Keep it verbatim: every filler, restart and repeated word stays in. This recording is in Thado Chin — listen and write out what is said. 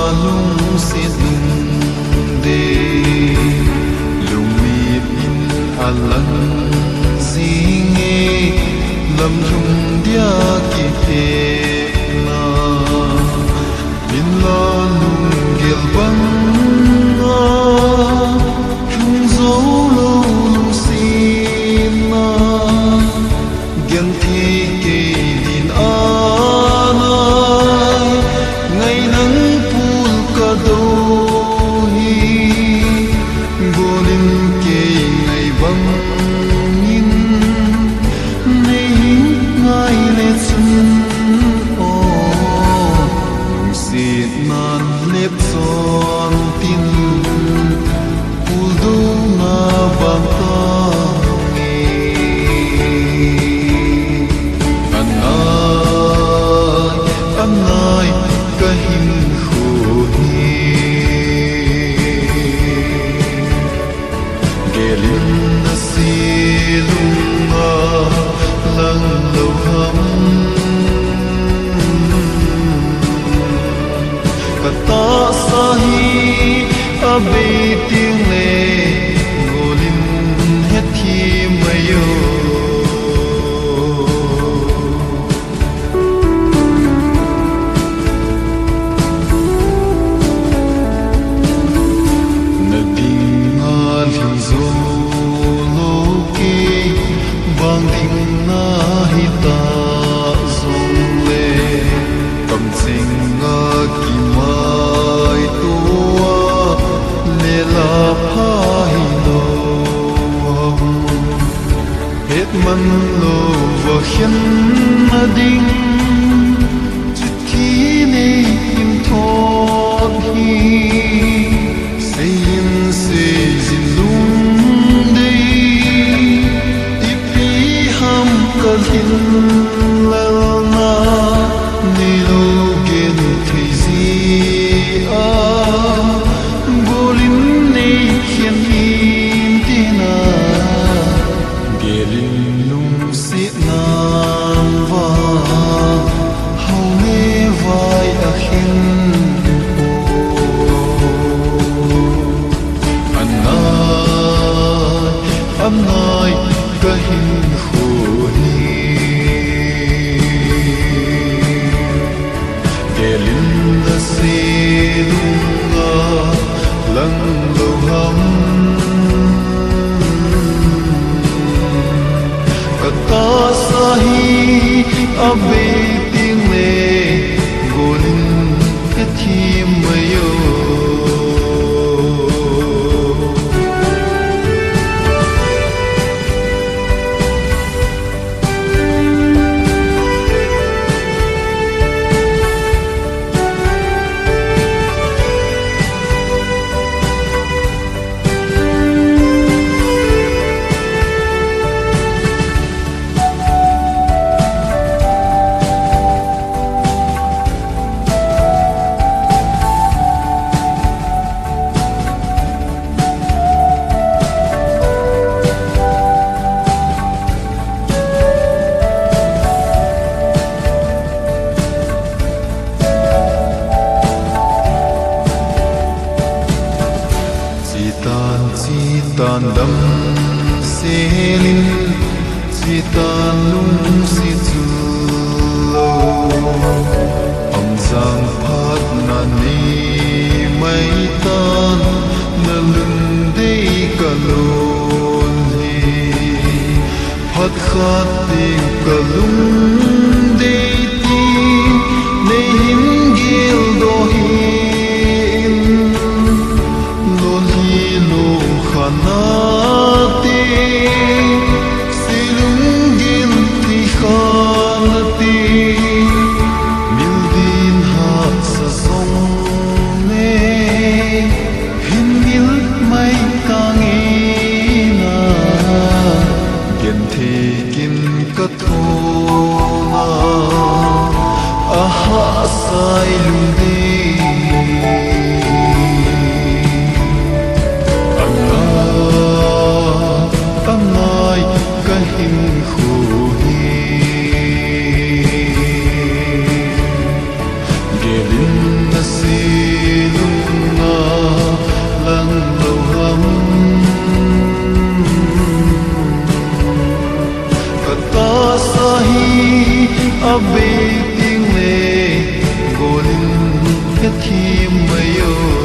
Lungset lungdei, lungmit in alang jinge, lamlhung dia kitepna. Min la lunggel banga, lhung jou lou lungsetna. Genthei kei din anai, ngai nang pul ka do hi, golin kei ngai bangin, nei hi ngai le chun, o, lungsetnan lep chon tin, puldouna bang tange. Anai, anai ka hinkho hi. Gelin na se lunga lang lou ham. Ka tahsa hi abei teng le, golin hethem mai o. Na dinga lhing jou lou kei, bang ding nahi ta jongle, kamcheng a kimaito a, lela pha hilou ham. Hetman louva khenna ding, chuti nei hin thot hi. Seiyin seijin lungdei, ipi ham ka lhin lalna, neilou genthei jeh a, golin nei khen in tina. Gelin lungsetnan vang, hao le vai a khen o. Anai, anai ka hinkho hi. Gelin na se lunga lang lou ham. Ka tahsa hi abei teng le, golin hethem mai o. Chetan, chetan damsel in, chetan lungset chul lou. Hamjang phatna nei mai tan, na lungdei ka lon hi. Phat khat ding ka lungdei ti, nei hin geldoh in, lolhin lungkhat nate, sei lunggel thei khat nate, mil din hahsa jong le, hin mil mai tange na, genthei kin ka thot Mayo.